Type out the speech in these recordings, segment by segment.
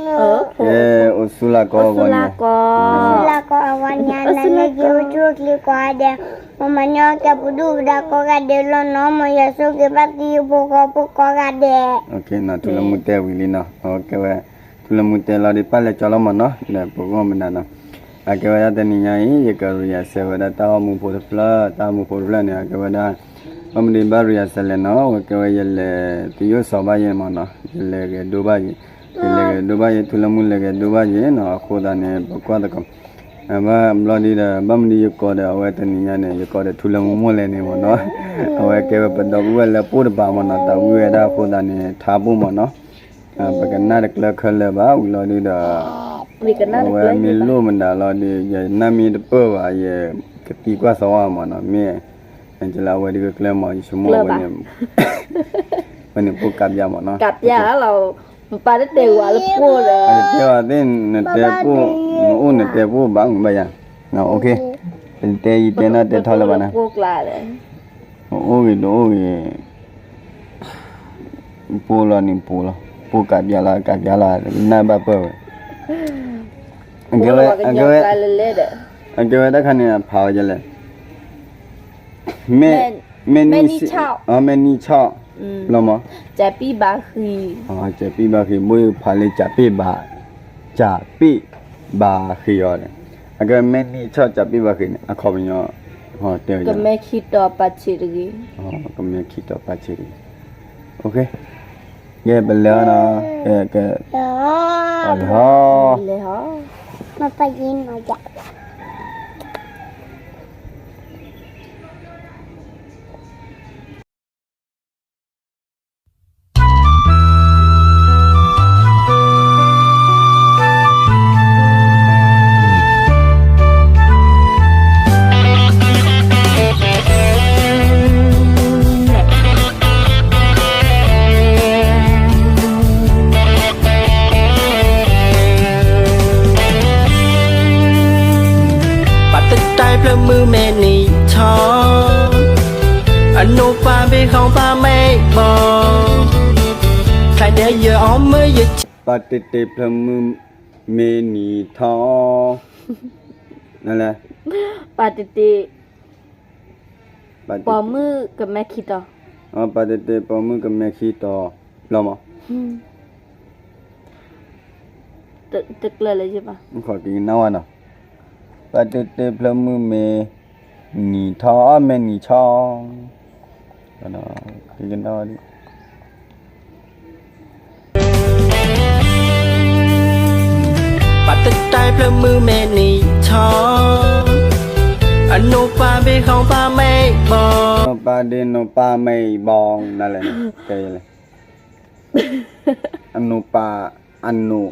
ကဲ, အိၣ်ဆူၣ်လၢကီၢ်အဂီၢ်န့ၣ်, အိၣ်ဆူၣ်လၢကီၢ်အဂီၢ်န့ၣ် နမ့ၢ်က့ၤအိၣ်ဆူၣ်အိၣ်ချ့ကိးဂၤဒဲး, မ်မၤညီကဲပဒုၣ်ပဒါကိးဂၤဒဲးလီၤနီၤ, မ်ယွၤဆိၣ်ဂ့ၤဘၣ်သုဖိဃီဖိကိးဂၤဒဲး. ထူလၢမူတဲဝံၤလံနီၤ, ကဲဝဲ, ထူလၢမူတဲလီၤဒီးပၢ်လဲၤကၠီလီၤမၢ်နီၤ, ဒီးပဂီၢ်မနုၤနီၤ, အကဲဝဲဒၣ်တနံၤညါအံၤ ယက rehearsal ဝဲဒၣ်တၢ်အိၣ်မူဖိတဖျၢၣ်, တၢ်အိၣ်မူဖိတဖျၢၣ်န့ၣ် အကဲဝဲဒၣ် ဘၣ်မနုၤဘၣ် rehearsal လဲၣ်နီၤ, အဝဲကဲဝဲယလဲၤသယိၣ်စီၤဘၣ်ယဲမၢ်နီၤ, ယလဲၤဂဲၤဒိဘၣ်ယဲ, ယလဲၤဂဲၤဒိဘၣ်ယဲ, ထူလၢမူလဲၤဂဲၤဒိဘၣ်ယဲနီၤ, အဃိသတးန့ၣ် ပကွၢ်သကိး, ဘၣ်ဘျီဒ်ဒီး ဘၣ်မနုၤယကိးဒီးအဝဲတနံၤညါန့ၣ် ယကိးဒီးထူလၢမူမိၢ်လဲၣ်န့ၣ်မၢ်နီၤ, အဝဲကဲဝဲပဒီပုၢ်ဝဲၢ်လၢပအိၣ်တပၤမၢ်နီၤ, သးဝံၣ်ဝဲဒၣ်အဃိသတးန့ၣ် ထါပူမၢ်နီၤ, ပကနၣ်တကျၢၤခဲလၢာ်ဘၣ်, ဝံၤလီၤဒ်ဒီး အဝဲမ့ၢ်လိၣ်မတၤလီၤဒီး ယနၢ်မ့ၢ်တပၢၢ်ဘၣ် ယကသံကွၢ်သီအီၤမၢ်နီၤ, မ့ၢ် ကလၢအဝဲဒ်ကကျၢၤမၢ် ယဆိကမိၣ်ဝဲန့ၣ်, ဝဲန့ၣ်ပိၢ်ကးပၠးမၢ်နီၤ, ပတဲအီၤသ့ၣ် နတဲပိၢ် နအိၣ်နတဲပိၢ်ဘၣ်မုာ်ဘၣ်ယၤ, ပတဲယတဲနီၢ်တဲထီလၢၤဘၣ်န့ၣ်, အိၣ်ဂ့ၤတအိၣ်ဂ့ၤ ပိၢ်လီၤန့ၣ်ပိၢ်လီၤ, ပိၢ်ကးပၠးလီၤ ကးပၠးလီၤ နၢ်ဘၣ်ပၢၢ်ဝဲ, အကဲဝဲ, အကဲဝဲတၢ်ခါန့ၣ် ဖးဝဲဒ်လဲၣ်, မဲၣ်နံၣ်, မဲၣ်နံၣ်ဆီၣ်, လီၤမး, ကးပံၣ်ဘၣ်ဃံၤ, ကးပံၣ်ဘၣ်ဃံၤ ဘိဖးလၢကးပံၣ်ဘၣ်, ကးပံၣ်ဘၣ်ဃံၤအီၤ, အကဲမဲၣ်နံၣ်ဆီၣ်ကးပံၣ်ဘၣ်ဃံၤန့ၣ် အခီပညီ, တဲဝဲ ကမဲခံတီၤပာ်ဆံးတဂ့ၤ, ကမဲခံတီၤပာ်ဆံးတဂ့ၤ, ကဲပလဲၤအီၤနီၤ, ကဲ, လဲၤဟီ, လဲၤဟီ, မပယီမယၤ ပာ်တ့ၢ်တ့ၢ်ဖျၢၣ်မုၢ်မဲာ်နံၤထီၣ်, အနိးပၢ်ဘ့ၣ်ဃီပၢ်မဲာ်ဘီၣ်, ဖျါဒဲးယအီၣ်မ့ၢ်ယ, ပာ်တ့ၢ်တ့ၢ်ဖျၢၣ်မုၢ်မဲာ်နံၤထီၣ်, ပာ်တ့ၢ်တ့ၢ်, ပိာ်မုၣ်ကမဲခံတီၤ, ပာ်တ့ၢ်တ့ၢ်ပိာ်မုၣ်ကမဲခံတီၤ, လီၤမး တကျၢၤလၢၤဘၣ်, ကနၣ်ဝဲနီၤ, ပာ်တ့ၢ်တ့ၢ်ဖျၢၣ်မုၢ်မဲာ်နံၤထီၣ်, မဲာ်နံၤဆီၣ်, ကနၣ်ဝဲဒၣ် ပာ်တ့ၢ်တ့ၢ်ဖျၢၣ်မုၢ်မဲာ်နံၤထီၣ်, အနိးပၢ်ဘ့ၣ်ဃီပၢ်မဲာ်ဘီၣ်, အနိးပၢ်ဒ့နိးပၢ်မဲာ်ဘီၣ်, နလဲၣ်, အနိးပၢ်, အနိး,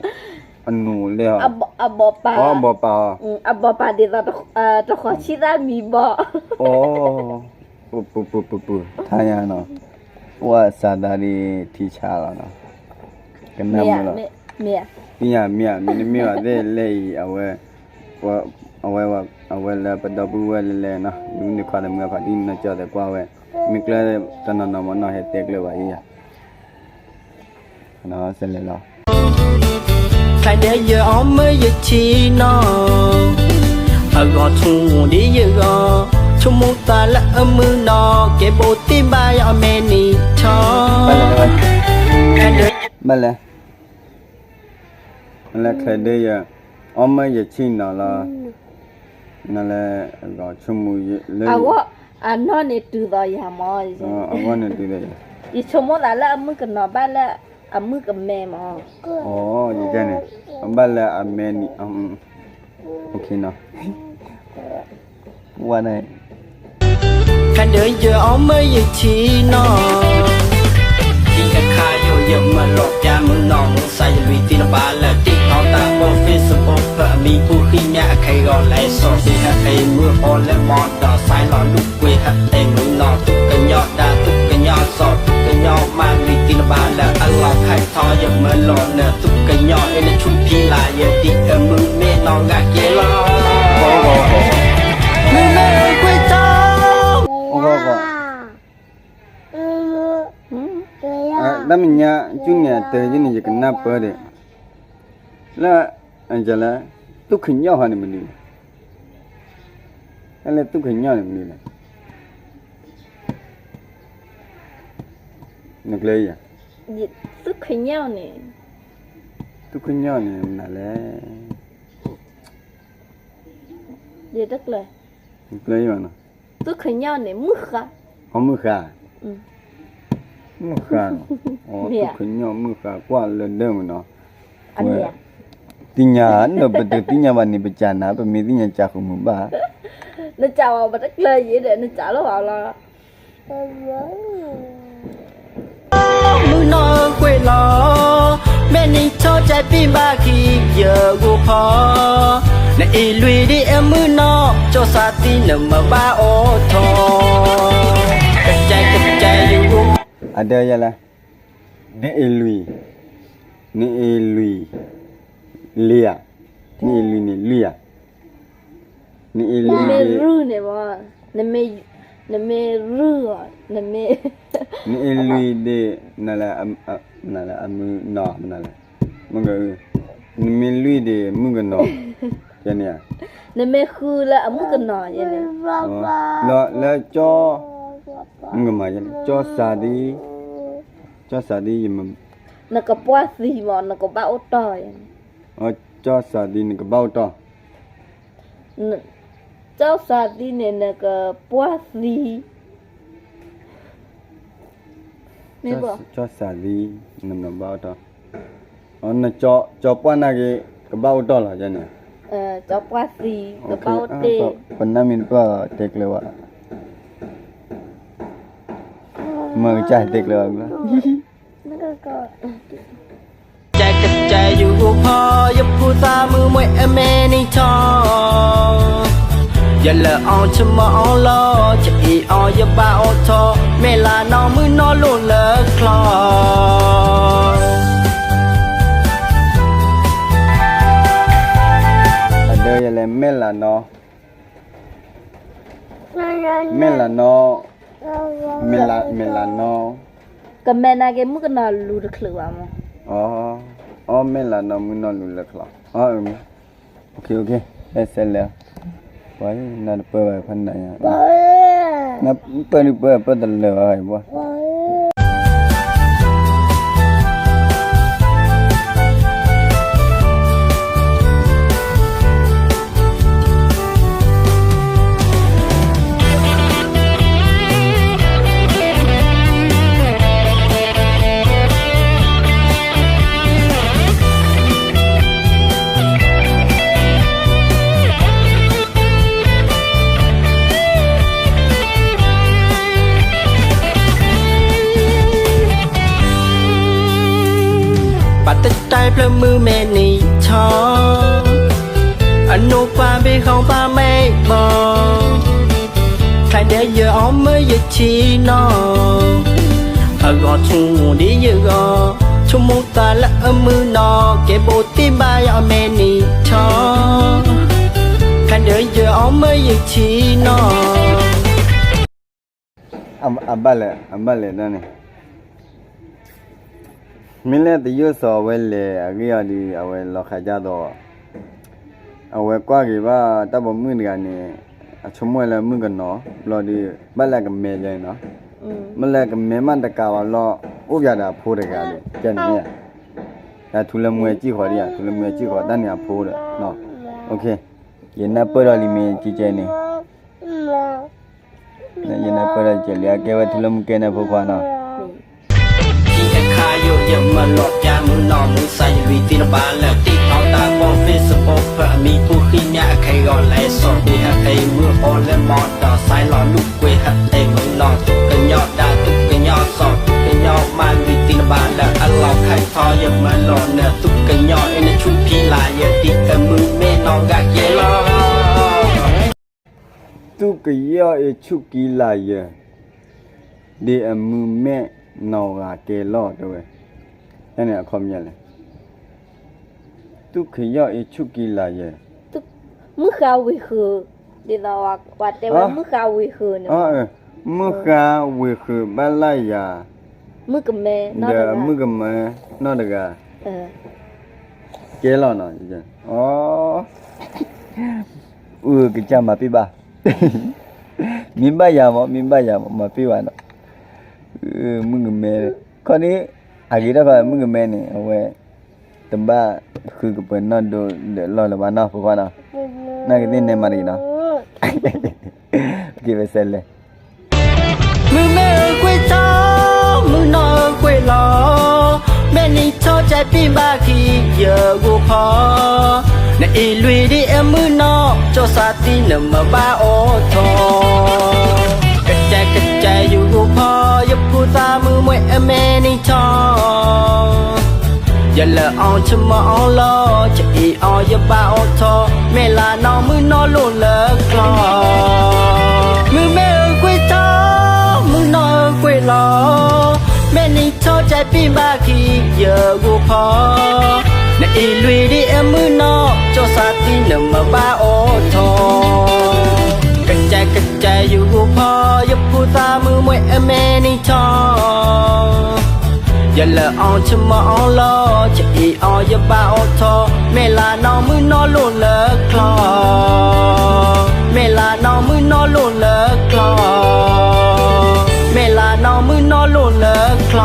အနိးလဲၣ်, အဘီၣ်ပၢ်, အဘီၣ်ပၢ်, အဘီၣ်ပၢ်ဒ်သိးတဃီၤဆံသၣ်မံၤဘီၣ်, ပူၤပူၤပူၤပူၤ, ထါညါနီၤ, ပှၤစးသးဒ်ထံဆါလီၤနီၤ, ကနၣ်မုာ်လီၤ, မ့ၢ်ဧါ, မ့ၢ်ဧါ, မ့ၢ်တမ့ၢ်ဘၣ်သ့ၣ်လဲၣ်အံၤ, အဝဲ, အဝဲလၢပဒီပုၢ်ဝဲၢ်လဲၣ်လဲၣ်နီၤ, ဒ်နခွါတမုာ်ဖးဒ်နကၠီသဲးကွၢ်ဝဲ, မ့ၢ်ကျဲတနီၤနီၤမ့ၢ်နီၤ ဟဲတဲကျၢၤဘၣ်ယၤ စလဲၤလီၤ, ဖျါဒဲးယအီၣ်မ့ၢ်ယဆံနီၤ, အဂီၤဆိကမိၣ်ဒ်ယဂီၢ်, ဆိကမိၣ်သးလၢအမုာ်နီၤ, ကဲဘိးတ့ၢ်ဘၣ်ယအီၣ်မဲာ်နံၤထီၣ်, ဘၣ်လဲၣ်, နလဲၤချဲးဒ့ယ, အီၣ်မ့ၢ်ယဆံနီၤလီၤ, နလဲၤအဂီၤဆိကမိၣ်လၢ အဂီၢ်န့ၣ်တုၤသိးယၤမး, အဂီၢ်န့ၣ်တုၤသိးယၤ, ယဆိကမိၣ်သးလၢအမုၣ်ကနီၤဘၣ်လၢအမုၣ်ကမဲမး, အီ ယကဲန့ၣ်, ဘၣ်လၢအမဲာ်နံၤ, ဝဲန့ၣ် ဖဲဒၢယအီၣ်မ့ၢ်ယဆံနီၤ, ခံခါယိယမၢလီၤပျၢ်မုၢ်နီၤ, မူစါယလွံၢ်သံတဘၣ်လၢ TikTok တၢ်ပိၢ် Facebook ဖၢအမံၤပူၤဃံမ့ၢ်အခဲဂီၤလဲၤစိာ်, သ့ဟဲအံၤမုၢ်ဟီလၢမီဒီး စဲလီၤလူၤကွံာ်ဟဲအံၤမုၢ်နီၤ, သူၣ်ကညီၤဒါ သူၣ်ကညီၤစီၤ သူၣ်ကညီၤမၤလွံၢ်သံတဘၣ်လၢ အလီၤခါထီယမၢလီၤနၢၤ သူၣ်ကညီၤအ့ၣ်လၢဆူဖံလၢယဒ်အမုၢ်မ့ၢ်နီၤဂၤက့ၤလီၤ မုၢ်မ့ၢ်ကွံာ်ထီၣ် တၢ်မဲာ်ညါ ကၠူၣ်န့ၣ် အတဲယုၢ်န့ၣ် ယကနၢ်ပၢၢ်ဒီး, လၢ, လၢ, သူၣ်ခညီၣ်ဟီန့ၣ်မနုၤလဲၣ်, လၢသူၣ်ခညီၣ်န့ၣ်မနုၤလဲၣ်, နကျဲဧါ, သူၣ်ခညီၣ်န့ၣ်, သူၣ်ခညီၣ်န့ၣ်မနုၤလဲၣ်, ကျဲဧါနီၤ, သူၣ်ခညီၣ်န့ၣ်မုၢ်ဃါ, အမုၢ်ဃါ, မုၢ်ဃါ, သူၣ်ခညီၣ်မုၢ်ဃါကွၢ်လၢဒၢမနီၤ, သ့ၣ်ညါ, ပတသ့ၣ်ညါဘၣ်န့ၣ် ပစံးနၤ, ပမ့ၢ်သ့ၣ်ညါစံးဃုာ်မုာ်ဘၣ်, နစံးဝဲပတကျၢၤယံၤဒီး နစံးလီၤဝဲလီၤ. မုၢ်နီၢ်ကွ့ၢ်လီၤ, မဲာ်နံၤထီၣ်ကဲပံဘၣ်ခံယဂိၢ်ဖီ, နအ့ၣ်လွံၢ်ဒ်အမုၢ်နီၢ်, ကၠီစးသံနမၤဘၣ်အိၣ်ထီၣ်, ကကဲကကဲယဂိၢ်, အဒၢယဲလဲၣ်, နအ့ၣ်လွံၢ်, နအ့ၣ်လွံၢ်, လွံၢ်ဧါ, နအ့ၣ်လွံၢ်န့ၣ်လွံၢ်ဧါ, နအ့ၣ်လွံၢ်န့ၣ်, နမ့ၢ်ရုၢ်, နအ့ၣ်လွံၢ်ဒ်, နလဲၣ်, အမုၢ်နီၢ်, နမ့ၢ်လွံၢ်ဒ်မုၣ်ကနီၤ, န့ၣ်ဧါ, နမ့ၢ်ဃုလၢအမုၣ်ကနီၤယဲန့ၣ်, လၢကၠီ, မုၣ်ကမၤယဲန့ၣ်, ကၠီစးဒ်, ကၠီစးဒ်ယမ, နကပှၢ်သံမး နကဘၣ်အိၣ်တီၢ်, ကၠီစးဒ်နကဘၣ်အိၣ်တီၢ်, ကၠီစးဒ်န့ၣ် နကပှၢ်သံ, မ့ၢ်, ကၠီစးဒ်, နဘၣ်အိၣ်တီၢ်, ကၠီပှၢ်နာ်က့ၤ, ကဘၣ်အိၣ်တီၢ်လီၤန့ၣ်, ကၠီပှၢ်သံ, ကဘၣ်အိၣ်တ့ၢ်, ပနၢ်မ့ၢ်တပၢၢ်တဲကျၢၤဘၣ်, မ့ၢ်ကစၢ်တဲကျၢၤဘၣ်, ကကဲယဂိၢ်, ယဖိသၣ်မုၢ်မွဲအမဲာ်နံၤထီၣ်, ယလၢအီၤဆမၢအီၤလီၤ, ယအ့ၣ်အီၤယဘၣ်အိၣ်ထီၣ်, မဲာ်လၤနီၢ်မုၢ်နီၢ်လိၣ်လၢချီ, အဒၢယဲလဲၣ်, မဲာ်လၤနီၢ်, မဲာ်လၤနီၢ်, မဲာ်လၤနီၢ်, ကမဲာ်နာ်က့ၤမုၣ်ကနီၤလူၤတချုးဘၣ်မး, အီ မဲာ်လၤနီၢ်မုၢ်နီၢ်လူၤလၢချီ, ဟဲစဲးလဲၣ်, ပှၤနတပၢၢ်ဘၣ်ဖဲန, ပၢၢ်ဒုးပၢၢ်ပၢၢ်တလၢာ်ဘၣ်ဘၣ်, ပတတဲဖျၢၣ်မုၢ်မဲာ်နံၤထီၣ်, အနိးပှၢ်ဘ့ၣ်ဃီပၢ်မဲာ်ဘီ, ခဲဒၢယအီၣ်မၢယထံနီၤ, အဂီၤဆူဒ်ယဂီၤ, ဆိကမိၣ်သးလၢအမုၢ်နီၤ, ကဲဘိးတ့ၢ်ဘၣ်ယအီၣ်မဲာ်နံၤထီၣ်, ခဲဒၢယအီၣ်မၢယထံနီၤ. အဘၣ်လဲၣ်, အဘၣ်လဲၣ်ဒၣ်န့ၣ်, မ့ၢ်လၢတယိၣ်စီၤအဝဲလဲၤအဂ့ၢ်အီၤဒီး အဝဲလီၤခးကၢ်သိး, အဝဲကွၢ်က့ၤဘၣ်တၢ်ပိာ်မုၣ်တဂၤန့ၣ်, အဆိကမိၣ်ဝဲလၢမုၣ်ကနီၤ, ဘျီဒီး, ဘၣ်လၢကမဲာ်ယဲန့ၣ်နီၤ, မ့ၢ်လၢကမဲာ်မးတကးဘၣ်လီၤ, အိၣ်ပၠးဒီးအဖိတဂၤဒီး, ကဲန့ၣ်မ့ၢ်ဧါ, ထူလၢမွဲစံၣ်ဃီဒံးဧါ, ထူလၢမွဲစံၣ်ဃီတၢ်န့ၣ်အဖိဒီး, ယနၢ်ပၢၢ်ဒီးလံမ့ၢ်ကဲကဲန့ၣ် ယနၢ်ပၢၢ်ဒီးကဲလံ အကဲဝဲထူလၢမူကဲန့ၣ်ဖိခွါနီၤ. ခံအခါယိယမၢလီၤပျၢ်မုၢ်နီၢ်မုၢ်သး ယလွံၢ်သ့ၣ်တဘၣ်လၢ TikTok တၢ်ကီ Facebook ဖၢအမံၤပူၤဃံမး အခဲဂီၤလဲၤစိာ်ကွံာ် ဟဲဖဲမုၢ်ဟိလၢမီၢ်ဒီး စဲးလီၤလူၤကွံာ် ဟဲဖဲမုၢ်နီၢ် သူၣ်ကညီၤဒါ သူၣ်ကညီၤစီၤ သူၣ်ကညီၤမး လွံၢ်သ့ၣ်တဘၣ်လၢ အလီၤခါထီၣ် ယမၢလီၤနၢၤ သူၣ်ကညီၤအ့ၣ် နဆူၣ်ကံလၤယဲ ဒ်အမုၢ်မဲာ်နီၢ်ဂၤကဲလီၤ. သူၣ်ကညီၤအ့ၣ်ဆူၣ်ကံလၤယဲ, ဒ်အမုၢ်မဲာ်နီၢ်ဂၤကဲလီၤ တဲဝဲ, တၢ်န့ၣ်အခီပညီလဲၣ်, သူၣ်ကညီၤအ့ၣ်ဆူၣ်ကံလၤယဲ, မုၢ်ဃါဝ့ၤဃုာ်, ဒ်သိးပှၤတဲဝဲမုၢ်ဃါဝ့ၤဃုာ်န့ၣ်, မုၢ်ဃါဝ့ၤဃုာ်ဘၣ်လၢယၤ, မုၣ်ကမဲ, ဒီးမုၣ်ကမဲနီၢ်တဂၤ, ကဲလီၤနီၤ, အၢ ကစၢ်မၤပ့ၢ်ဘၣ်, မ့ၢ်ဘၣ်ယၤမး မ့ၢ်ဘၣ်ယၤမး မၤပ့ၢ်ဘၣ်နီၤ, မုၣ်ကမဲ, ခီဒ်, အဂ့ၤတၢ်ခီ မုၣ်ကမဲန့ၣ် အဝဲ တဘၣ်ဃုကပၢၤနီၣ်ဒိဒီးလီၢ်လၢၤဘၣ်နီၤ ဖိခွါနီၤ, နာ်က့သ့ၣ်နဲမၤတဂ့ၤနီၤ, က့ၤဝဲစဲးလဲၣ် မုၢ်မ့ၢ်အူကွံာ်ထီ, မုၢ်နီၢ်အူကွံာ်လီၤ, မဲာ်နံၤထီကဲပံဘၣ်ခံ ယဂိၢ်ဖီ, နအ့ၣ်လွံၢ်ဒ်အမုၢ်နီၢ် ကၠီစးသံနမၤဘၣ်အိးထီၣ်, ကစဲးကစဲးယဂိၢ်ဖီ, ယဖိသၣ်မုၢ်မွဲအမဲာ်နံၤထီ ယလၢအီၤဆမီအီၤလီၤ, ကအ့ၣ်အီၤယဘၣ်အိးထီၣ်, မဲာ်လၤနီၢ်မုၢ်နီၢ်လိၣ်လၢချီ, မုၢ်မ့ၢ်အူကွံာ်ထီ, မုၢ်နီၢ်အူကွံာ်လီၤ, မဲာ်နံၤထီကဲပံဘၣ်ခံ ယဂိၢ်ဖီ, နအ့ၣ်လွံၢ်ဒ်အမုၢ်နီၢ် ကၠီစးသံနမၤဘၣ်အိးထီၣ်, ကစဲးကစဲးယဂိၢ်ဖီ, ယဖိသၣ်မုၢ်မွဲအမဲာ်နံၤထီ ယလၢအီၤဆမီအီၤလီၤ, ကအ့ၣ်အီၤယဘၣ်အိးထီၣ်, မဲာ်လၤနီၢ်မုၢ်နီၢ်လိၣ်လၢချီ, မဲာ်လၤနီၢ်မုၢ်နီၢ်လိၣ်လၢချီ, မဲာ်လၤနီၢ်မုၢ်နီၢ်လိၣ်လၢချီ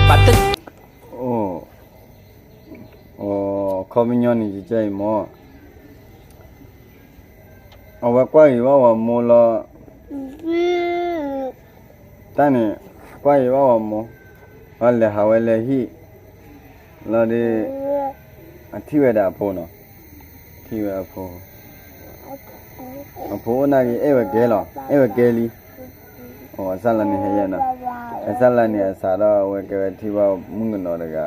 ပတ အိ အခီပညီန့ၣ် ယကဲအံၤမ့ၢ် အဝဲကွၢ်ဂ့ၤဘၣ်ဝဲမိၢ်လီၤ. တၢ်န့ၣ် ကွၢ်ဂ့ၤဘၣ်ဝဲမိၢ်, အလဲၤဟးဝဲလၢဟံၣ် လီၤဒီး အထံၣ်ဝဲဒၣ်အဖိနီၤ, ထံၣ်ဝဲအဖိ, အဖိအိၣ်နာ်က့ အဲၣ်ဝဲကဲလီၤ, အဲၣ်ဝဲကဲလံ. အစၢ်လါန့ၣ်ဟဲယဲနီၤ, အစၢ်လါန့ၣ် အစးထီၣ်အဝဲကဲဝဲထံၣ်ဘၣ်မုၣ်ကနီၤတဂၤ,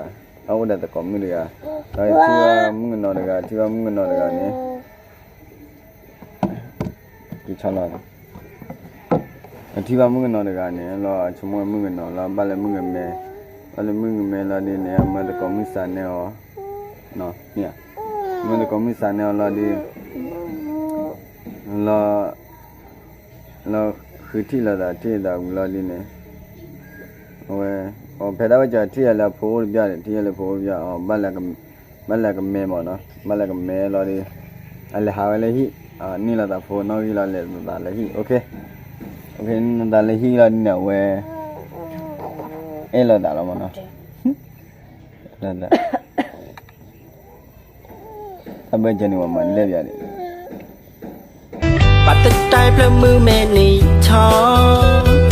အအိၣ်ဒီးသကိးမုၣ်တဂၤ, ဒီးထံၣ်ဘၣ်မုၣ်ကနီၤတဂၤ, ထံၣ်ဘၣ်မုၣ်ကနီၤတဂၤန့ၣ် ကဆီလီၤ, အထံၣ်ဘၣ်မုၣ်ကနီၤတဂၤန့ၣ် လီၤအဆိကမိၣ်မုၣ်ကနီၤလီၤ ဘၣ်လၢမုၣ်ကမဲ, ဘၣ်လၢမုၣ်ကမဲလီၤဒ်န့ၣ် အမၢသကိးမုၣ်စးနဲအီၤ, မၢသကိးမုၣ်စးနဲအီၤလီၤဒ် လီၤ လီၤဃုထံၣ်လိာ်သးထံၣ်သးဝံၤလီၤဒ်န့ၣ်, အဝဲ ဖဲဒၣ်ဝဲကထံၣ်ယၤလၢအဖိအိၣ်တဘျီန့ၣ် ထံၣ်ယၤလၢဖိအိၣ်တဘျီ, ဘၣ်လဲၤကမဲမ့ၢ်နီၤ, ဘၣ်လဲၤကမဲလီၤဒီး အလဲၤဟးဝဲလၢဟံၣ်, န့ၢ်လိာ်သးဖိနီၣ်ဂံၢ်လီၤ လဲၤလိာ်သးလၢဟံၣ်, န့ၢ်လိာ်သးလၢဟံၣ်လီၤဒ်န့ၣ် အဝဲ အဲၣ်လိာ်သးလီၤမ့ၢ်နီၤ, တၢ်ဘၢၣ်စၢၤန့ၣ် ပှၤမၤလဲၣ်ပယါန့ၣ်, ပှၤတတၢ်ဖျၢၣ်မုၢ်မဲာ်နံၤထီ,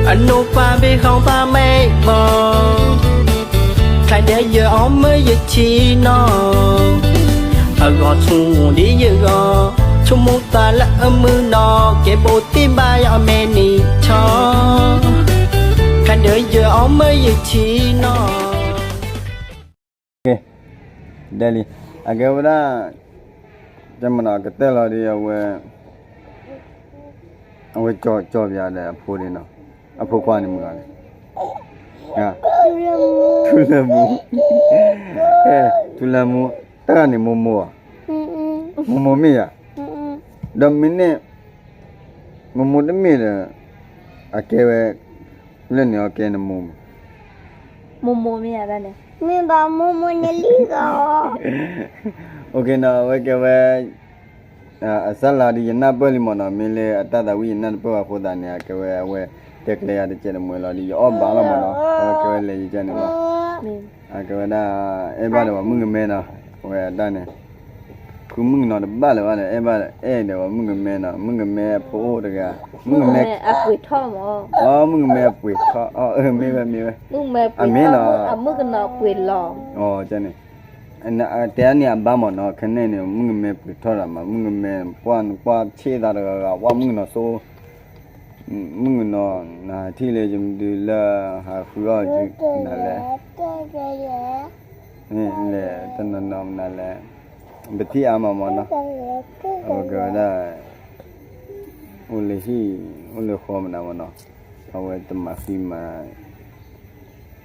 အနိဖးဘ့ၣ်ဃီပၤမဲာ်ဘီ, ချါဒဲးယအီၣ်မၢယထံနီၤ, အဂီၤဆူဒ်ယဂီၤ, ဆိကမိၣ်သးလၢအမုၢ်နီၤ, ကဲဘိးတ့ၢ်ဘၣ်ယအီၣ်မဲာ်နံၤထီ, ချါဒဲးယအီၣ်မၢယထံနီၤ ဒဲလံ, အကဲဝဲဒၣ် ကမနီၤကတၢၢ်လီၤဒီးအဝဲ အဝဲကၠီပယါဒီးအဖိဒ်နီၤ, အဖိခွါန့ၣ်မုၢ်လီၤန့ၣ်, ထူလၢမူ, ထူလၢမူ, တၢ်ဂၤန့ၣ်မိၢ်မိၢ်ဧါ, မိၢ်မိၢ်မ့ၢ်ဧါ, ဒီးမ့ၢ်န့ၣ် မိၢ်မိၢ်တမ့ၢ်ဒီး အကဲဝဲ လၢန့ၣ်အကဲနမိၢ်မး, မိၢ်မိၢ်မ့ၢ်ဧါဒၣ်န့ၣ်, မ့ၢ်ဘၣ်မိၢ်မိၢ်နလံၤဂီၤ, အဝဲကဲဝဲ အစၢ်လါဒီးယနၢ်ပၢၢ်လံမ့ၢ်နီၤ, မ့ၢ်လၢအတၢ်သးဝံၣ်ယနၢ်တပၢၢ်ဘၣ်အဃိသတးန့ၣ် အကဲဝဲအဝဲ တဲကျဲယၤတကဲးတမှဲၤလီၤဒီး ယအီၣ်ဘၣ်လီၤမ့ၢ်နီၤ, အဝဲကဲဝဲလဲၤယကဲန့ၣ်လီၤ, အကဲဝဲဒၣ် အဲၣ်ဘၣ်ဒီးပှၤမုၣ်ကမဲနီၤ, အဝဲအတၢ်န့ၣ် ဃုမုၣ်ကနီၤတဘၣ်လၢၤဘၣ်ဒီး အဲၣ်ဘၣ်အဲၣ်ဒီးပှၤမုၣ်ကမဲနီၤ, မုၣ်ကမဲအဖိအိၣ်တဂၤ, မုၣ်ကမဲ အပှ့ၤထီၣ်မး, အမုၣ်ကမဲအပှ့ၤထီၣ်, မ့ၢ်ဝဲမ့ၢ်ဝဲ, အမ့ၢ်နီၤ, အမုၣ်ကနီၤပှ့ၤလီၤ, န့ၣ် တဲန့ၣ်အဘၣ်မ့ၢ်နီၤ, ခဲန့ၣ်န့ၣ် မုၣ်ကမဲပှ့ၤထီၣ်ဒီးမး, မုၣ်ကမဲ ကွၢ်ကွၢ်ဆ့ၣ်သးတဂၤဂၤ ဝဲမုၣ်ကနီၤစိ မုၣ်ကနီၤ နဟးထံၣ်လၢယမဒုလၢဟးဃုအီၣ်နၤလဲၣ်, လဲၤတနီၤနီၤမနုၤလဲၣ်, ပထံၣ်အါမးမ့ၢ်နီၤ, အဝဲကဲဝဲဒၣ် အိၣ်လၢဟံၣ် အိၣ်လၢဃီမနုၤမ့ၢ်နီၤ, အဝဲတမၤသံမၤ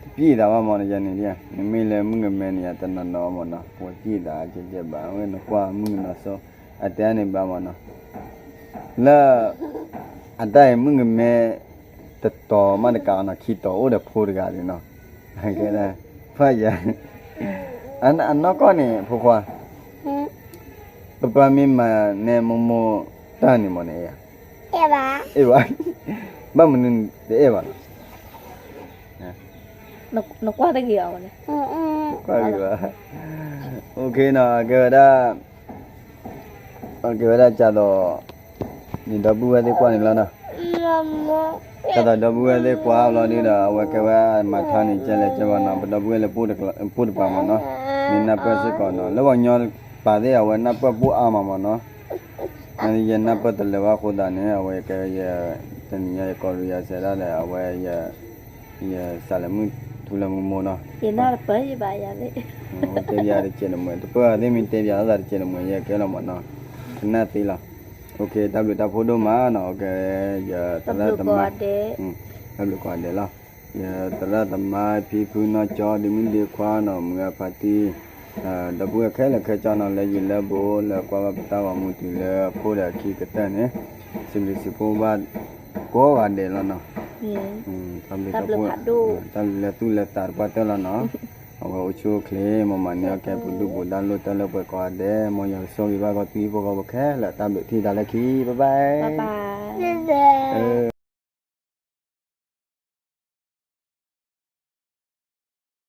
တပျံၤသးဘၣ်မ့ၢ်နီၤ ယၤန့ၣ်ဒ်, နမ့ၢ်လၢမုၣ်ကမဲန့ၣ် ယၤတနီၤနီၤမ့ၢ်နီၤ ပှၤပျံၤသးကဲကဲဘၣ် အဝဲနကွၢ်မုၣ်ကနီၤစိ အတဲန့ၣ်ဘၣ်မ့ၢ်နီၤ, လၢ အတၢ်အံၤမုၣ်ကမဲ တတီၤမးတကးနီၤ ခံတီၤအိၣ်ဒီးဖိတဂၤန့ၣ်နီၤ, ကဲဒၣ် ဖၣ်ယၤ အနီၢ်ကီၢ်န့ၣ် ဖိခွါ ပပၢ်မ့ၢ်မၤနဲမိၢ်မိၢ်တၢ်န့ၣ်မ့ၢ်န့ၣ် အဲၣ်ဘၣ်, ဘၣ်မနုၤတအဲၣ်ဘၣ်နီၤ, နကွၢ်တဂ့ၤအီၤန့ၣ်, ကွၢ်ဂ့ၤဘၣ်, အိၣ်ခ့နီၤ ကဲဝဲဒၣ် ကဲဝဲဒၣ်ကၢ်သိး န့ၣ်ဒီပုၢ်ဝဲၢ်သ့ၣ်ကွၢ်န့ၣ်လီၤနီၤ, ကၢ်သိးဒီပုၢ်ဝဲၢ်သ့ၣ်ကွၢ်လီၤဒုဒီး အဝဲကဲဝဲမၤထါန့ၣ် ကဲလဲၣ်ကဲဘၣ်နီၤ ပဒီပုၢ်ဝဲၢ်လၢ ပိၢ်တပၤမ့ၢ်နီၤ, မ့ၢ်နၢ်ပၢၢ်စ့ၢ်ကီးနီၤ လၢပှၤကညီပာ်သ့ၣ်အဝဲနၢ်ပၢၢ်ပိၢ်အါမးမ့ၢ်နီၤ, ယနၢ်ပၢၢ်တလၢာ်ဘၣ်အဃိသတးန့ၣ် အဝဲကဲ တနံၤညါယကိးဒုးယၤစဲးဒၣ်ဒီး အဝဲ ယစးလဲၤမုၢ်ထူလၢမူမိၢ်နီၤ, တဲဘၣ်တကဲးတမှဲး တပၢၢ်သ့ၣ်မ့ၢ်တဲဘၣ်လိာ်သးတကဲးတမှဲး ယကဲလီၤမ့ၢ်နီၤ, ကနၣ်သ့လီၤ, အိၣ်ခ့ တၢ်ဘျုးတၢ်ဖှိၣ်ဒိၣ်မးနီၤ, ကဲယသရၣ်သမါ တၢ်ဘျုးကိးဂၤဒဲးလီၤ, ယသရၣ်သမါ ဖံဖုနီၢ်ကၠီ ဒ့မုၣ်ဒ့ခွါနီၤ မုၢ်ဂၤဖါတံၢ် ဒီပုၢ်ဝဲၢ်ခဲလၢာ်ခဲဆ့နီၤ လၢယံၤလၢဘူး လၢကွၢ်ဘၣ်ပတၢ်ဂီၤမူတုၤလၢအခိၣ်ဒီးအခံကတၢၢ်န့ၣ်, စံးဘျုးစံးဖှိၣ်ဘၣ်ကိးဂၤဒဲးလီၤနီၤ, တၢ်ဘျုးတၢ်ဖှိၣ်, တၢ်ဘျုးလၢသူၣ်လၢသးတပှၢ်တၢၢ်လီၤနီၤ, အဝဲအိၣ်ဆူၣ်အိၣ်ချ့ မ်မၤန့ၢ်အီၣ်ကဲပဒုၣ်ပဒါလိၣ်တၢ်လၢပှဲၤကိးဂၤဒဲး မ်ယွၤကဆိၣ်ဂ့ၤဘၣ်ကီး သုဟံၣ်ဖိဃီဖိခဲလၢာ် တၢ်ဘျုးထံၣ်တၢ်လၢခံ bye bye.